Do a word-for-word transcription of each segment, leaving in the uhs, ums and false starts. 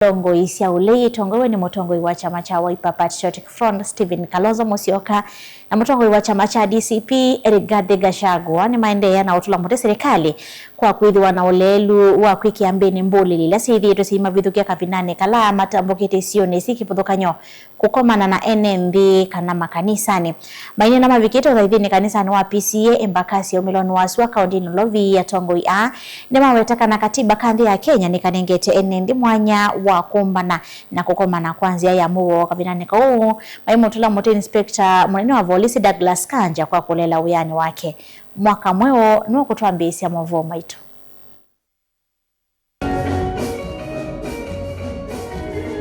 Ndongoi sya ũlei itongoew'e nĩ mũtongoi wa kyama kya Wiper Patriotic Front, Stephen Kalonzo Musyoka, na mũtongoi wa kyama kya D C P, Rigathi Gachagua, nĩmaendeea na ũtũla mũtĩ silikalĩ kwa kwĩthĩwa na ũleelu wa kwĩkĩa mbĩnĩ mbũlĩli ila syĩthĩĩtwe syĩimavithũkya kavindanĩ kala matambũkĩte isionĩ isi kĩvathũkany'o kũkomana na ene nthĩ kana makanisanĩ. Maineena mavikĩte ũthaithinĩ kanisanĩ wa P C E Embakasi umĩlonĩ wa sua kaũntĩnĩ Nairobi, atongoi aa nĩmaweta kana katiba ka nthĩ ya Kenya nĩkanengete ene nthĩ mwanya wa kũmbana na kũkomana kwa nzĩa ya mũuo kavindanĩ kau, maimũtũla mũtĩ Inspector mũnene wa volisi Douglas Kanja kwa kũleela wĩanĩ wake. Mwaka mweũ nũkũtwambĩĩsya maũvoo maitũ.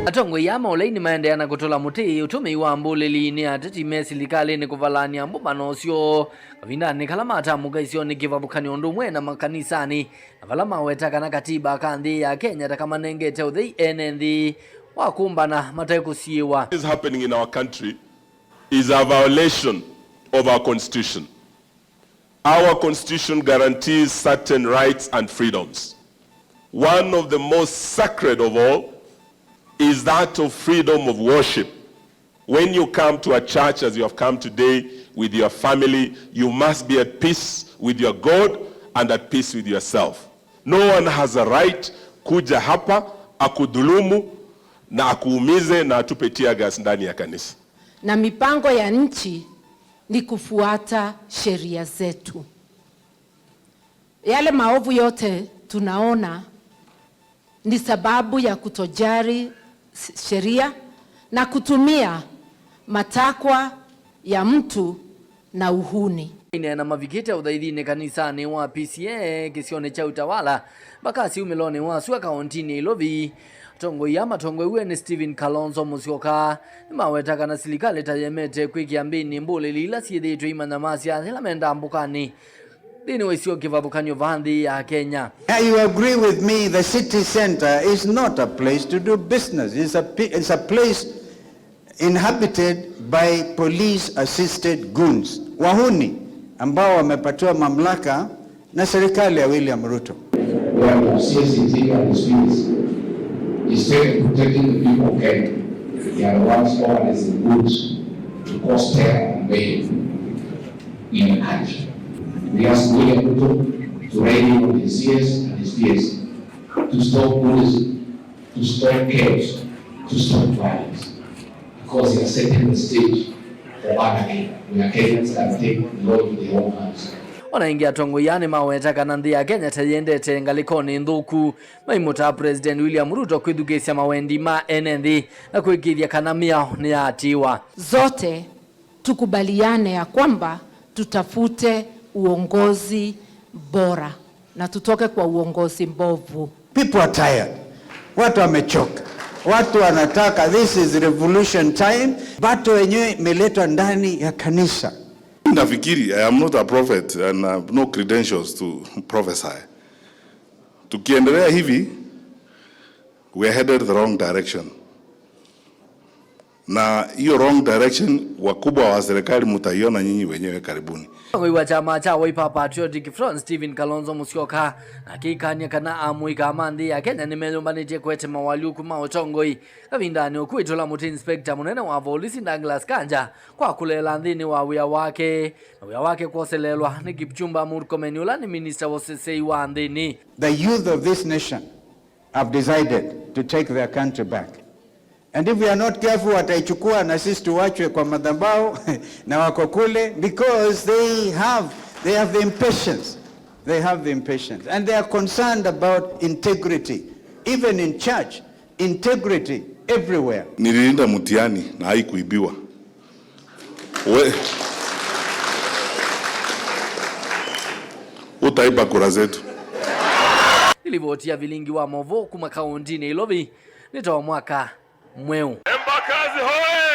Atongoi aa ma ũlei nĩmaendeea na kũtũla mũtĩ ũtũmĩi wa mbũlĩli nĩ ateti me silikalĩnĩ kũvalany'a mbũmbano ũsu kavindanĩ kala matamũka isionĩ kĩvathũkany'o ũndũ ũmwe na makanisanĩ, na vala maweta kana katiba ka nthĩ ya Kenya ta kamanengete ũthei ene nthĩ wa kũmbana mate kũsiĩĩwa. What is happening in our country is a violation of our constitution. Our constitution guarantees certain rights and freedoms. One of the most sacred of all is that of freedom of worship. When you come to a church, as you have come today, with your family, you must be at peace with your God and at peace with yourself. No one has a right kuja hapa akudhulumu na akuumize na atupe tear gas ndani ya kanisa. Na mipango ya nchi ni kufuata sheria zetu. Yale maovu yote tunaona ni sababu ya kutojali s-, sheria na kutumia matakwa ya mtu na uhuni. Maineena mavikĩte ũthaithinĩ kanisanĩ wa P C E kĩsionĩ kya Utawala, Embakasi umĩlonĩ wa sua kaũntĩnĩ Nairobi, atongoi aa matongoew'e nĩ Stephen Kalonzo Musyoka nĩmaweta kana silikalĩ ta yemete kwĩkĩa mbĩnĩ mbũlĩli ila syĩthĩĩtwe imanyamasya yĩla me ndambũkanĩ nthĩnĩ wa isio kĩvathũkany'o vaa nthĩ ya Kenya. You agree with me, the city center is not a place to do business. It's a pi-, it's a place inhabited by police assisted goons, wahuni ambao wamepatiwa mamlaka na serikali ya William Ruto. Where the C S is here and is instead of protecting the people of Kenya, they are the ones organizing goons to cause terror and mayhem in the country. We ask William Ruto to ride in on his C S and his P S to stop bullying, to stop chaos, to stop violence. Because you are setting the stage for anarchy, where Kenyans can take the law into their own hands. Ona ĩngĩ atongoi aa nĩmaweta kana nthĩ ya Kenya ta yĩendete ngalĩkonĩ nthũku, maimũtaa President William Ruto kwĩthukĩĩsya mawendi ma ene nthĩ na kũĩkĩĩthya kana mĩao nĩyaatĩĩwa. Zote tukubaliane ya kwamba tutafute uongozi bora na tutoke kwa uongozi mbovu. People are tired. Watu wamechoka. Watu wanataka, this is revolution time. Battle yenyewe imeletwa ndani ya kanisa. Nafikiri, I am not a prophet and I have no credentials to prophesy. Tukiendelea hivi, we are headed the wrong direction. Na hiyo wrong direction, wakubwa wa serikali, mutaiona nyinyi wenyewe karibuni. Mũtongoi wa kyama kya Wiper Patriotic Front, Stephen Kalonzo Musyoka, nake akĩkany'a kana amũika ma nthĩ ya Kenya nĩmeyũmbanĩtye kũete mawalyũku ma ũtongoi kavindanĩ ũku, aitũla mũtĩ Inspector mũnene wa volisi Douglas Kanja kwa kũleela nthĩnĩ wa wĩa wake, na wĩa wake kwoseleelwa nĩ Kipchumba Murkomen, ũla nĩ minista wa ũseseĩ wa nthĩnĩ. The youth of this nation have decided to take their country back. And if we are not careful, wataichukua na sisi tuwachwe kwa madhabahu na wako kule, because they have, they have the impatience. They have the impatience. And they are concerned about integrity, even in church, integrity everywhere. Nililinda mtihani na haikuibiwa. We, utaiba kura zetu. Nĩ livoti ya vilingi wa maũvoo kuma kaũntĩnĩ Nairobi, nĩ ta mwaka mweũ. Embakasi hoye!